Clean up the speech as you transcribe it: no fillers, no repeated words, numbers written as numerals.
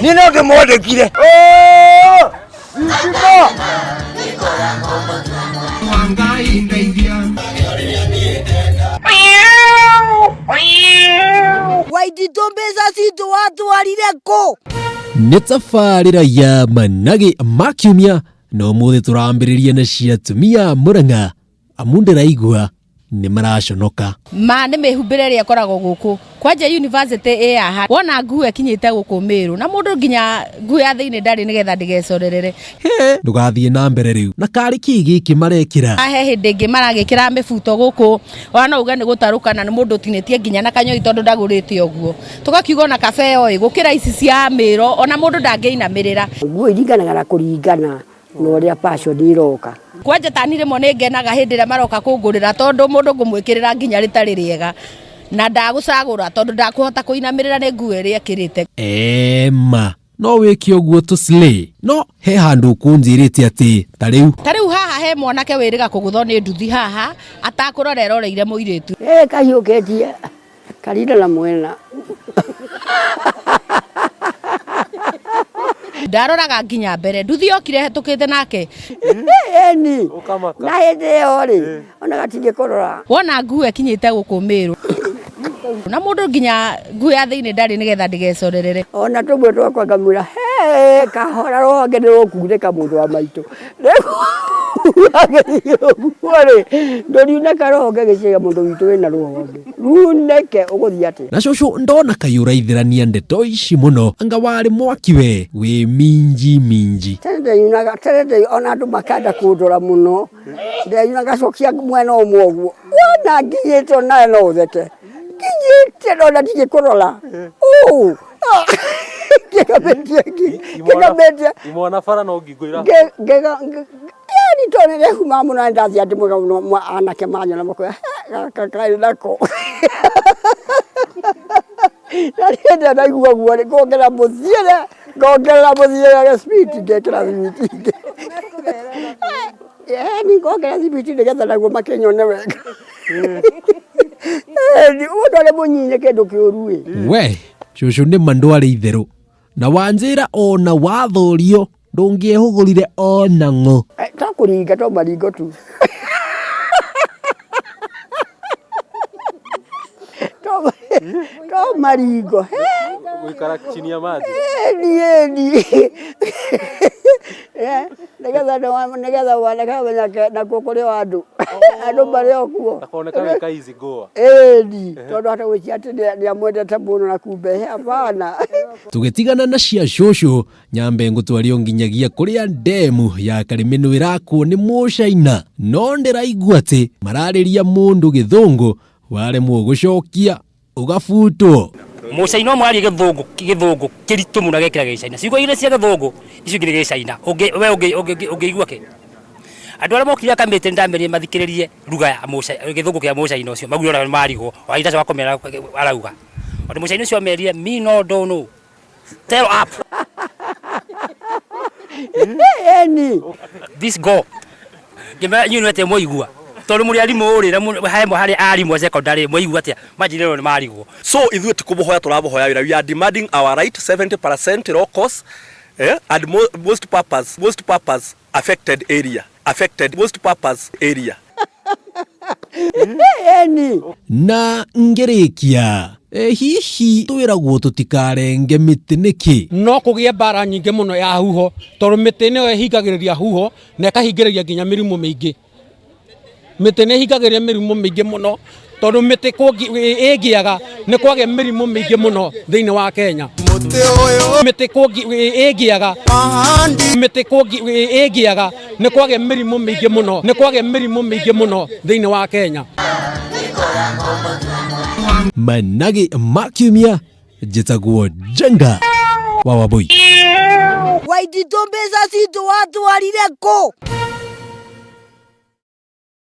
Niĩ no ndĩmwandĩkire. Waititũ mbeca citũ watwarire kũ? Nĩ tabarĩra ya managĩ ma kiumia na ũmũthĩ tũrambĩrĩria na cia atumia a Mũrang'a amu ndĩraigua nĩ maraconoka. Ma nĩ mĩhumbĩre ĩrĩa ĩkoragwo gũkũ kwanja university ĩ haha wona nguo ĩkinyĩte gũkũ Meru na mũndũ nginya nguo ya thĩinĩ ndarĩ nĩgetha ndĩgecorerere. Ndũgathiĩ na mbere rĩu na karĩ kĩ gĩkĩ marekĩra? He hĩndĩ ĩngĩ maragĩkĩra mĩbuto gũkũ ona no uge nĩ gũtarũka na nĩ mũndũ ũtinĩtie nginya na kanyoi tondũ ndagũrĩte ũguo tũgakiuga ona kaba ĩyo ĩ gũkĩra ici cia mĩro ona mũndũ ndangĩinamĩrĩra. Nguo iringanaga na kũringana na ũrĩa passion iroka. Kwanja tani rĩmwe nĩ ngenaga hĩndĩ ĩrĩa maroka kũngũrĩra tondũ mũndũ ngũmwĩkĩrĩra nginya rĩtarĩ rĩega na ndagũcagũra tondũ ndakũhota kũinamĩrĩra nĩ nguo ĩrĩa ekĩrĩte. Ema no wĩke ũguo tũ slay no he handũ ũkũnjĩrĩte atĩ ta rĩu. Ta rĩu haha he mwanake wĩrĩga kũgũthwo nĩ nduthi haha atakũrora eroreire mũirĩtu. Ĩ kahiũkĩtie Karinda na mwena. Ndaroraga nginya mbere nduthi yokire hetũkĩte nake. Eni. Na hĩndĩ ĩyo rĩ, ona gatingĩkũrora. Wona nguo ĩkinyĩte gũkũ Meru na mũndũ nginya nguo ya thĩinĩ ndarĩ nĩgetha ndĩgecorerere. Ona tũmwe twakwa ngamwĩra he kahora rũhonge nĩ rũkunĩka mũndũ wa maitũ. Rĩu rĩ ndũriunĩka rũhonge gĩcigo mũndũ witũ wĩna rũhonge runĩke ũgũthiĩ atĩa? Na cũcũ ndona kaĩ ũraithĩrania ndeto ici mũno anga warĩ mwaki we wĩ minji minji. Tene ndeyunaga tene ndĩ ona andũ makenda kũndora mũno ndeyunaga ngacokia mwena ũmwe ũguo wona nginyĩte onawe no ũtheke nginyĩte ndona ndingĩkũrora ũũ ngĩgambĩtie Imwana bara no ngingo ira. Yani tondũ nĩrehuma mũno na ndathiĩ andũ mwega mũno anake manyona makoya gaka karĩ nako na rĩrĩa ndaigua ũguo rĩ ngongerera mũthiĩre ngongerera mũthiĩre speed ngekĩra thimiti ingĩ yani ngongerera thimiti nĩgetha naguo makĩnyone wega mũndũ arĩ mũnyinyi kĩndũ kĩũru ĩ We cũcũ nĩma ndwarĩ itherũ na wanjĩra ona wathorio ndũngĩehũgũrire ona ng'o. Eh, to kũringa to maringo tu to to maringo He, Gũikara chini ya maji. eni eni Eh, nĩgetha nĩgetha wanake amenyeke nakuo kũrĩ o andũ andũ marĩ o kuo Ndakoneka wĩ ka easy goer. ĩni tondũ hata gwĩcia atĩ nĩamwendete mũno na kumbe hapana. Tũgĩtigana na cia cũcũ nyambe ngũtwario nginyagia kũrĩa ndemu ya Karĩmĩnũ ĩrakwo nĩ mũcaina no ndĩraigua atĩ mararĩria mũndũ gĩthũngũ waremwo gũcokia ũgabutwo. Mũcaina ũmwe aria gĩthũngũ gĩthũngũ kĩritũ mũno agekĩra gĩcaina. Ciugo igĩrĩ cia gĩthũngũ icio ingĩ nĩ gĩcaina. Ũngĩ we ũngĩigua kĩ? Andũ arĩa mokire kamĩtĩ nĩndamerire mathikĩrĩrie ruga ya gĩthũngũ kĩa mũcaina ũcio maugire ona nĩmarigwo ona ndacoka kũmera arauga. Tondũ mũcaina ũcio amerire me no don't know. Tell up. Eni. This go. Ngĩmera inyuĩ nĩ atĩa mwaigua? Tondũ mũrĩ arimũ rĩ, na he harĩ arimũ a secondary mwaigua atĩa? Manjĩrire o nĩ marigwo. So ithuĩ ti kũmũhoya tũramũhoya wĩra, we are demanding our right 70% locals eh, and mo most purpose, most purpose affected area, affected most purpose area. Eni. Na ngĩrĩkia, ĩ hihi twĩragwo tũtikarenge mĩtĩ nĩkĩ? No kũgĩe mbara nyingĩ mũno ya huho tondũ mĩtĩ nĩyo ĩhingagĩrĩria huho na ĩkahingĩrĩria nginya mĩrimũ mĩingĩ. Mĩtĩ nĩ ĩhingagĩrĩria mĩrimũ mĩingĩ mũno tondũ mĩtĩ ĩngĩaga nĩ kwagĩa mĩrimũ mĩingĩ mũno thĩinĩ wa Kenya. Mĩtĩ ĩngĩaga mĩtĩ ĩngĩaga nĩ kwagĩa mĩrimũ mĩingĩ mũno nĩ kwagĩa mĩrimũ mĩingĩ mũno thĩinĩ wa Kenya. Managĩ ma kiumia njĩtagwo Njenga wa Wambui. Waititũ mbeca citũ watwarire kũ?